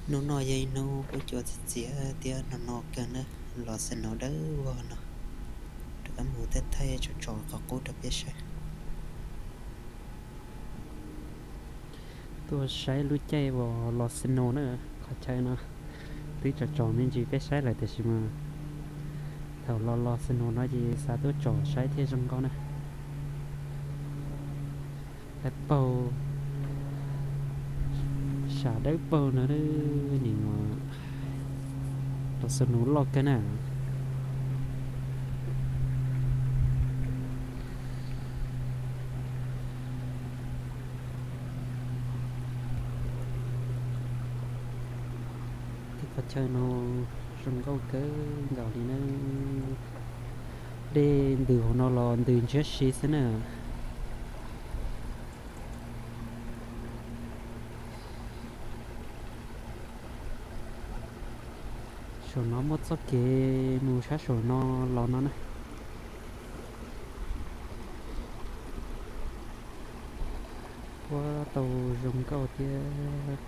Hnub no yog ib hnub kuj cua txias txias thiab no no kawg na, los snow dawb vog no. Rov qab mus thaij thaij tsom tsom qhov qub rau peb saib. Tuaj saib lub caij uas los snow na, qhov chaw no twb tsom tsom me ntsis peb saib lawm tiam sis mas thaum los los snow no ces xav tuaj tsom saib thiaj zoo nkauj na. Dawb paug, sam dawb paug no, nim no los snow loj kawg na. Tej qhov chaw no zoo nkauj kawg nkaus li na. Dej ntws hauv no los ntws ntshiab si xwb na. Saum no muaj txoj kev mus sab saum no los no na. Puab tau zoo nkauj thiab.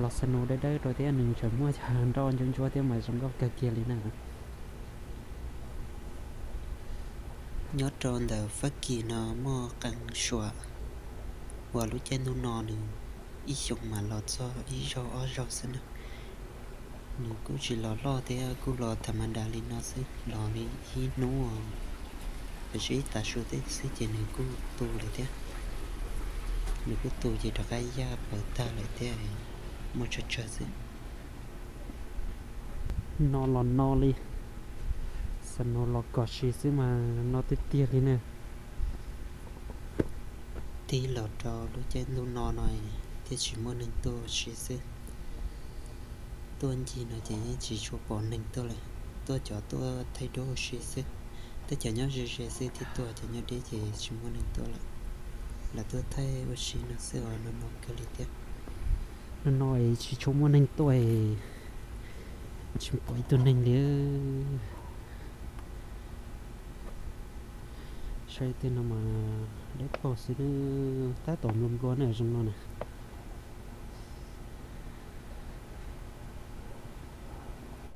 Los snow dawb dawb rau thiab nws tseem muaj cov nroj ntsuab ntsuab thiab mas zoo nkauj kawg kiag li na. Nyob rau ntawm Fab Kis no muaj qee suam uas lub caij ntuj no nws ib xyoos mas los txog ib zaug ob zaug xwb na. Nws kuj tsis los loj thiab, kuj los tham ma das li no xwb, los li ib hnub, los sis ib tav su xwb ces nws kuj tu lawm thiab. Nws kuj tu ces rov qab yaj plawv tag lawm thiab, muaj tsawg tsawg xwb. No los no li, snow los kom si xwb mas no tiag tiag li na. Tig los rau lub caij ntuj no no thiaj tsis muaj neeg tuaj ua si xwb. Tuaj ncig no ces yeej tsis tshua pom neeg tuaj lawm, tuaj cov tuaj thaij duab ua si xwb. Tej cov nyob ze ze xwb thiaj tuaj, cov nyob deb ces tsis muaj neeg tuaj lawm. Lawv tuaj thaij ua si no xwb os, no no kawg li thiab. No no es tsis tshua muaj neeg tuaj, tsis pom ib tug neeg li. Saib tej no mas dawb paug xwb, tab tom nplua nplua na, zoo no na.